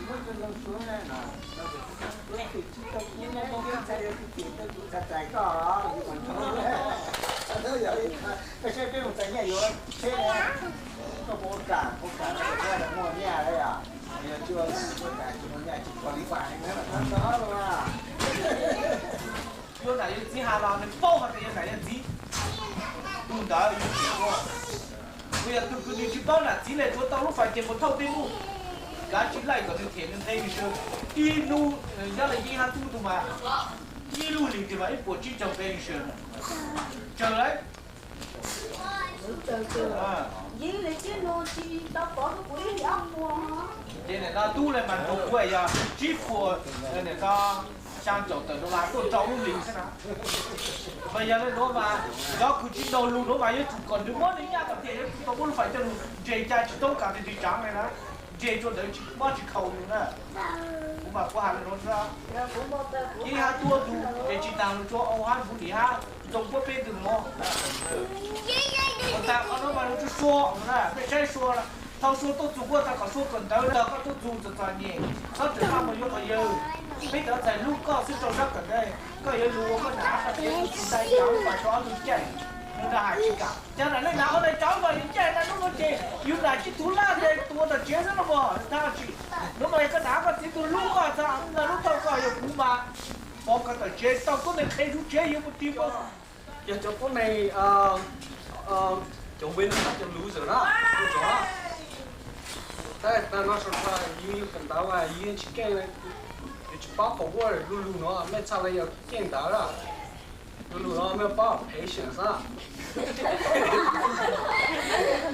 tsis muaj zoo suav na, tsis tau ib ntxhais yuav tus tim rau kuv txhais tes koj, koj saib peb mus txais nyiaj yuav tsheb na, koj puas ua kam, ua kam no muaj nyiaj lawm yom, yog tsis ua kam tsis muaj nyiaj tsis kho li pas no los. Yog nam yog txiv has los nws paub hais tias yog nam yog txiv, tus ntawd yuav tsum ua. Kuv yog tus kws nws tsis paub nam txiv li, kuv tau lub fais ces kuv thauj peb mus, kav tsij laij kom nws them nws nqe insurance ib hnub, nyob li yeej hab tub tug mas ib lub hlis twg mas ib puas tsib caug nqe insurance. Tsawg lawm. Ces nim no tub le mas nrug kuv yog tsib puas, nim no xyaa caum tawm dollar tuaj rau lub hlis xwb na. Mas yog le nuav mas cov kws tsi ntaug lug nuav mas yuav tsum kom nws muab nws nyaj kom tias yuav tsum tau muab lub fais coj lug nres ca tsi toob kas nws nrig tsaav le na, nres rua ntawd tsi mob tsi khaus nws na. Kuv mas kuv has le nuav xwb. Ib hab tuab tug ces tsi taag lug rua au hab npug nim hab ntxoo puab peb ntwg nuav. Ua taag qhov nuav mas lug rua Sua na, mej saib Sua, thaus Sua tuaj txug kuj taag kom Sua kawm ntawv, koj tuaj txug txom txom nyem, koj tseem maj mus yuav qhov yawg, peb cov ntxhais hlub koj xwb rau sab kawm ntawv, koj yuav lug ua koj nam koj txiv tug txug ntais yam lub pas rau ob tug caij, nws na has tsi kam. Cas nam nej nam ua ntais rau ob tug caij na, hnub nuav ces yug nam tsi tug laj ntais tua tom tsev xwb los mas tag tsi. Hnub no koj nam koj txiv tug hlub koj txog na, lub thauj koj yog kuv mas pov koj tom tsev tau tuab neeg qhe tug tsev yuav mus ti pov. Yog cov tuab neeg, cov win hab cov loser na, ua tsaug na. Tab tag no yus yug kawm ntawv mas yus yeej tsis keej, yus tsis paub qhov word lu lug no, mej txhaj le yog keej ntawv na. Lu lug no mej paub patience na.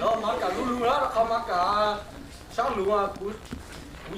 Los mas kam lu lug na, rau qhov mas kam sab lug, kuv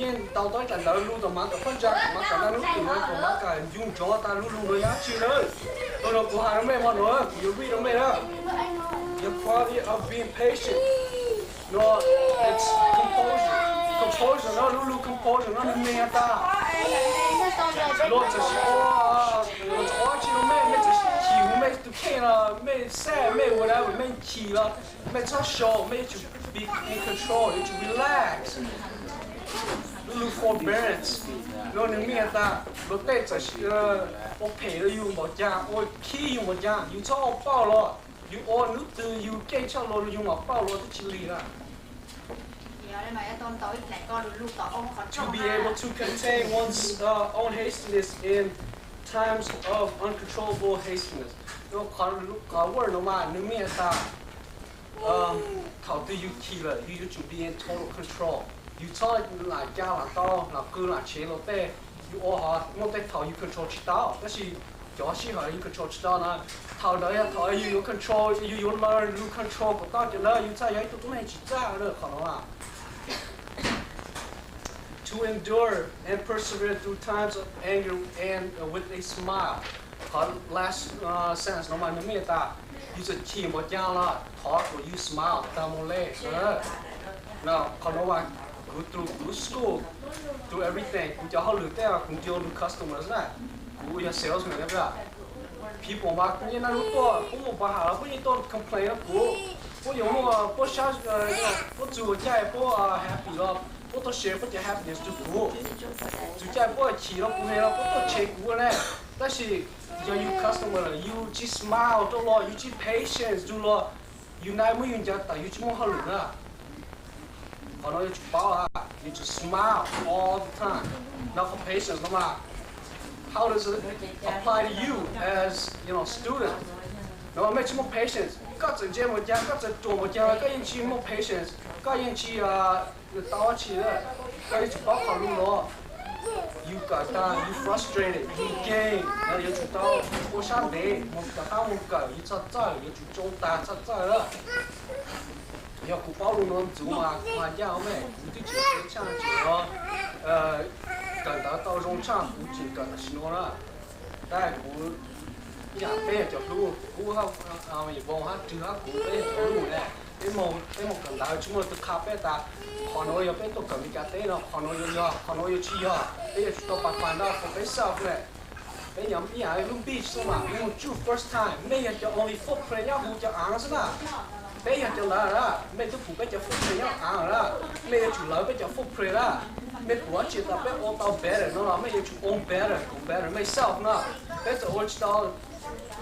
yeej ntaus tau ib tsam ntawv lu tom mas kam phab ntsa, mas kam naj lub tim no, mas kam ncu ntsoov tas lu lug no yog dab tsi na. Tau no kuv has rau mej hmo no, kuv yuav read rau mej na. The quality of being patient. No, it's composure. Composure no, lu lug composure no nws me tas. Luag txawm sis ua, luag txawm ua dab tsi rau mej, mej txawm sis chim, mej tus kheej los mej sad, mej whatever, mej chim los mej txhob show, mej yuav tsum be in control, yuav tsum relax. Lu lug forbearance no nws me tas. Luag tej txawm ua phem rau yug npaum caag, ua khib yug npaum caag, yus txhob ua pauj los, yus ua hnub twg yug keej tshaj luag, yug mam pauj luag twb tsis lig lawm. To be able to contain one's uh, own hastiness in times of uncontrollable hastiness. Qhov word no mas nws me tas, thaum twg yus chim lawm yus yuav tsum be in total control. Yus txhob lam ca lam tau, lam qw lam tshev luag tej. Yus ua hov muaj tej thaum yus control tsis tau, tab sis cov sij hawm yus control tsis tau na, thaum ntawd yog thaum yus yuav control, yus yuav learn lug control kom tau cov ntawd, yus txhaj yog ib tug tub neeg tsis txaj na qhov no. To endure and persevere through times of anger and with a smile. Qhov last sentence no mas nws me tas, yus txawm chim npaum caag los thov kom yus smile tag mus le. Qhov no mas kuv through kuv school, through everything, kuv cov hauj lwm tej kuv deal with customers na, kuv yog salesman na. People mas kuv yeej naj lub tuaj, puab muaj pab has los puab yeej tuaj complain rau kuv, puab yuav muaj puab sab, puab txug caij puab happy los puab tuaj share puab cov happiness rau kuv, txug caij puab chim rau kuv heev los puab tuaj challenge kuv ne. Tab sis yog yus customer lawm yus tsis smile rau los, yus tsis patience rau los, yus naj muab yus ncaws tawm yus tsis muaj hauj lwm na. Qhov no yuav tsum paub, yuav tsum smile all the time. No qhov patience no mas, how does it apply to you as, you know, student? No mej tsis muaj patience, koj txawm ntse npaum caag, koj txawm ruam npaum caag los koj yeej tsis muaj patience, koj yeej tsis tau dab tsi, koj yeej tsis paub qhov lug no. Yus kawm tas yus frustrated, yus game, no yuav tsum tau ua sab ntev mus rov qab mus kawm, yus txhob txawj, yuav tsum tsoo tas txhob txawj. Yog kuv paub lug nuav ntxuv mas kuv has ncaj mej, kuv twb tsis tshaj tsis kawm ntawv tau zoo tshaj kuv tseem kawm tam sim no na. Tab kuv ib yam peb cov hlub, kuv hab Voos hab Rwg hab kuv peb cov hlub ne, peb moog kawm ntawv tsis muaj leej twg qha peb tas qhov nuav yog peb tuaj kawm Meskas teb no, qhov nuav yuav yog, qhov nuav yuav tsis yog, peb yuav tsum tau pa pa nraj rau peb self ne. Peb nyob ib yam lub beach xwb mas, peb moog tsuj first time, mej yog cov only footprint nyob huv cov aav xwb na. Peb yog cov ntawd na, mej twb pum peb cov footprint nyob aav na, mej yuav tsum lawv peb cov footprint na. Mej pum dab tsi tas peb ua tau better no los mej yuav tsum own better, kom better mej self na. Peb txawm ua tsis tau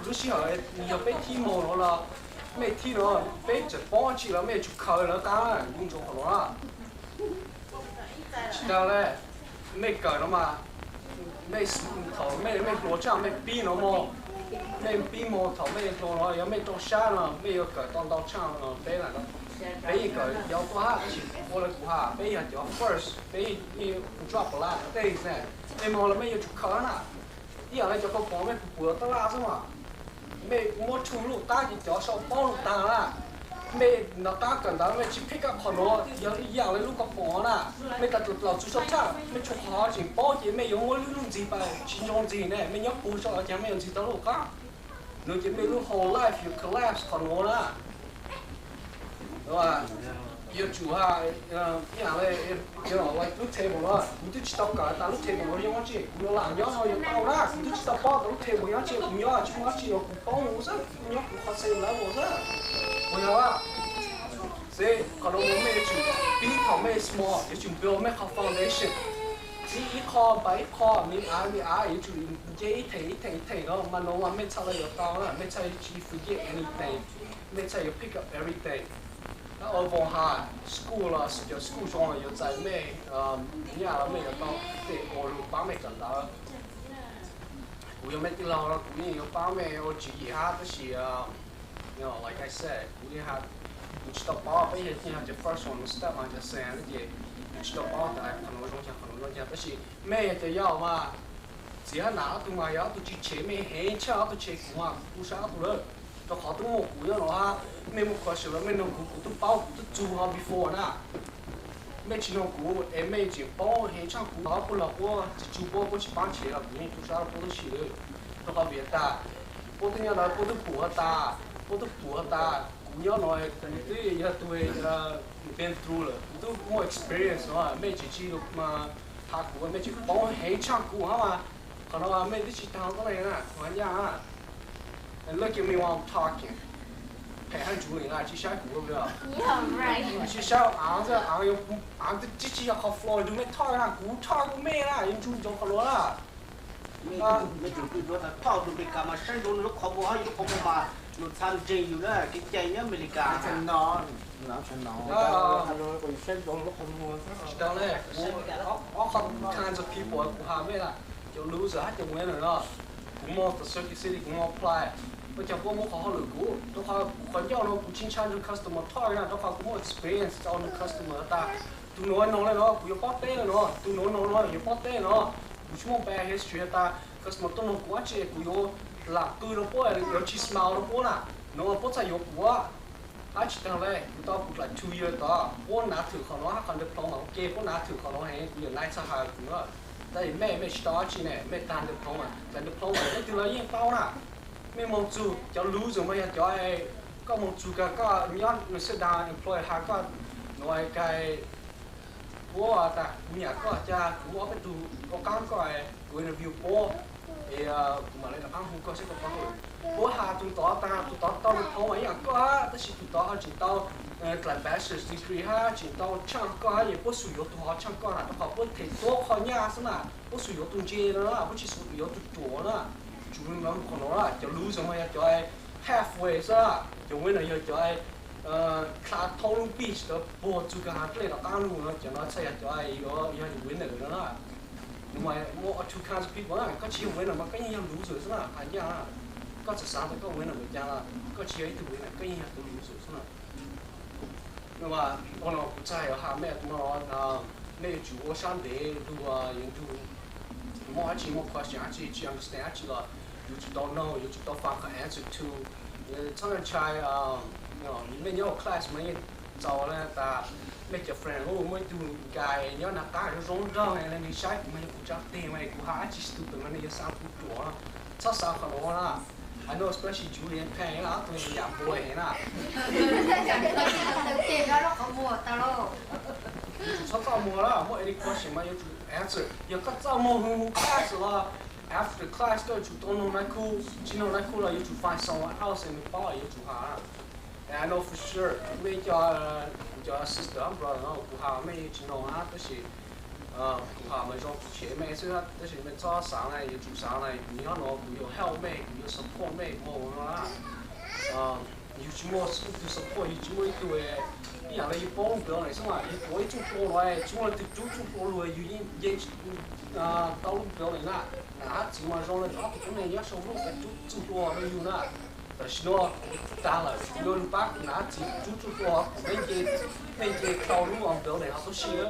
lub sij hawm yog peb thib moog no los mej thib no, peb txawm poob dab tsi los mej yuav tsum khaws lawv qab, kuv ntsuas qhov no na. Tsis tas le, mej kawm no mas, mej thaum mej mej hluas tshaj mej pib no mog, mej pib mog thaum mej hluas no yog mej rau sab no mej yuav kawm tau ntau tshaj no peb lawm. Peb yeej kawm yau tuaj hab, tab sis ua le kuv has peb yog cov first, peb yeej drop a lot of things ne. Mej moog los mej yuav tsum khaws na. Ib yam le cov kaus poom mej pum pum tab laj xwb mas. Mej muab tshuaj lub qab ces cov sau paub lub tag na. Mej nov qab kawm ntawv mej tsis pick up qhov nuav yog ib yaam le lub koj pom na. Mej tawm dlaus txug sab thawj mej tshuav qhov tseem paub ces mej yuav muab lub lub ntxiv pas tsis nco ntxiv ne, mej nyob puag sab los cas mej yuav ntxiv tau lub qab. Nuav ces mej lub whole life yuav collapse qhov nuav na. Yuav tsum ha, ib yaam le, lub table no kuv twb tsis tau kawm tas lub table no yog dab tsi, kuv yuav lam nyob no yuav tau na, kuv twb tsis tau paub tas lub table yog dab tsi, kuv nyob tsis muaj dab tsi los kuv paub xwb, kuv nyob kuv qhov txhia lawv xwb. Puas yog? Xib, qhov no mej yuav tsum, pib thaum mej small yuav tsum build mej qhov foundation. Txib ib qho pas ib qho, me av me av yuav tsum nce ib them ib them ib them no mas no mas mej txhaj le yuav tau na, mej txhaj tsis forget anything, mej txhaj yuav pick up everything. Tab sis voos has school los cov school zoo los yuav txais mej, nyaj los mej yuav tau tej ua lug paab mej kawm ntawv. Kuv yog mej tij laug no kuv yeej yuav paab mej ua tswv yim hab, tab sis like I said, kuv yeej has, kuv tsis tau paub, peb yog yeej yog cov first one step mas cov xeem no ces kuv tsis tau paub tas qhov nuav zoo cas qhov nuav zoo cas, tab sis mej yog cov yau mas txiv hab nam ob tug mas yog ob tug tsis tshev mej heev tshaj ob tug tshev kuv mas kuv tu sab ob tug lawm. Rau qhov twb muaj kuv nyob no hab, mej muaj question los mej noog kuv, kuv twb paub kuv twb txug ho before na. Mej tsis noog kuv es mej tseem paub heev tshaj kuv, puab los puab tsis txug puab, puab tsis paab tshev los kuv yeej tu sab rau puab tib si lawm. Rau qhov vim tas puab twb nyob no puab twb pum has tas, puab twb pum has tas, kuv nyob no kuv twb yog tug been through lawm, kuv twb muaj experience no, mej tseem tsis has kuv, mej tseem paub heev tshaj kuv hab mas. Qhov no mej twb tsis taag tuab neeg na, kuv has nyaj na. Look at me while I'm talking. Phem hab ntsuj li na, tsis saib kuv, tsis saib aav, aav twb tsis yog qhov floor rua mej talk na, kuv talk rua mej na, yuav ntsuj ntsoov qhov nuav na. Mej tseem pw dua tas talk rua Meskas mas saib ntsoov nws lub qhov muag, yus lub qhov muag mas nws txha ntseeg yus na, kev cai nyob Amelikas. Tsis tau ne, ob qho kinds of people kuv has mej na, cov loser hab cov winner no. Kuv moog tom Circuit City kuv moog apply, ua cas puab muab qhov hauj lwm kuv, rau qhov kuv qhov ncauj no kuv tsis ntshai ntsoov customer talk na, rau qhov kuv muaj experience rau ntawm customer tas. Tug nuav noog le no kuv yuav paub teb le no, tug nuav noog no yuav paub teb le no. Kuv tsis muaj bad history has tas customer tuaj noog kuv dab tsi kuv yuav lam qw rau puab, yuav tsis smile rau puab na, no puab txhaj yuav kuv. Hab tsis taag le, kuv tau kuv dlaim two years tod, puab nav thwm qhov no hab qhov diploma ua ke, puab nav thwm qhov no heev, kuv yawm nai txhaj has kuv na. Tab sis mej, mej tsis tau dab tsi ne, mej taag diploma, taag diploma leej twg los yeej tau na. Mej moog txug, cov loser mas yog cov koj moog txug kag koj nyob nws sit down employer has koj, no kag, puab tas kuv nyam koj, cas kuv muaj ob peb tug ua qaab koj, kuv interview puab, es kuv mam le rov qaab hu koj saib koj paub. Puab has tug tod tas, tug tod tau diploma ib yam koj hab, tab sis tug tod ho tseem tau dlaim bachelor's degree hab tseem tau tshaaj koj hab, es puab xum yuav tug ho tshaaj koj na, rau qhov puab them tuab qho nyaj xwb na, puab xum yuav tug ntse no na, puab tsis xum yuav tug ruam na. Tsum lug qhov no na, cov loser mas yog cov halfway xwb, cov winner yog cov dlha thaub lub beach tod puag txug kag hav dlej rov qaab lug no, cov no txhaj yog cov yuav yog winner no na. Nws mas muaj two kinds of people na, koj tsis yog winner mas koj yeej yog loser xwb na, has nyaj na. Koj txawm xav tas koj winner npaum cas los koj tsis yog ib tug winner, koj yeej yog tus loser xwb na. Ua no kuv txhaj has mej tus no, mej yuav tsum ua sab ntev dua, yuav nrug, muaj dab tsi, muaj question dab tsi tsis understand dab tsi los yuav tsum tau noog, yuav tsum tau faam qhov answer to. Txhob ntshai, mej nyob hauv class mas yeej txaus le tas mej cov friend, muaj ib tug guy nyob nram qab zoo zoo nraug le, nws saib kuv mas yog kuv tsav teg mas kuv has dab tsi stupid mas nws yuav xav kuv ruam. Txhob xav qhov nuav na. I know especially Julian Pang, ob tug yam npua heev na. Yuav tsum txhob txaj muag na, muaj any question mas yuav tsum answer. Yog koj txaj muag hu hu class los after class koj yuav tsum tau noog nai khu, tsis noog nai khu los yuav tsum find someone else nws paub yuav tsum has. And I know for sure, mej cov, kuv cov sister and brother no kuv has mej tsis noog na, tab sis kuv has mas zoo kuv tshev mej xwb, tab sis mej txhob xav na, yuav tsum xav na, kuv nyob no kuv yuav help mej, kuv yuav support mej mus no na. Yus tsis muaj ib tug support, yus tsis muaj ib tug, ib yam li yus paub lub nplawv xwb mas yus tuav ib txuj hlua los tsis muaj leej twg rub txuj hlua lug, yus yeej nce tau lub nplawv na. Nam hab txiv mas zoo le ob tug tub neeg nyob sau ntuj rub txuj hlua rau yus na. Tam sim no tag lawm, kuv yuav lug pab kuv nam hab txiv rub txuj hlua, kuv mej nce tau lub nplawv ho tub si na.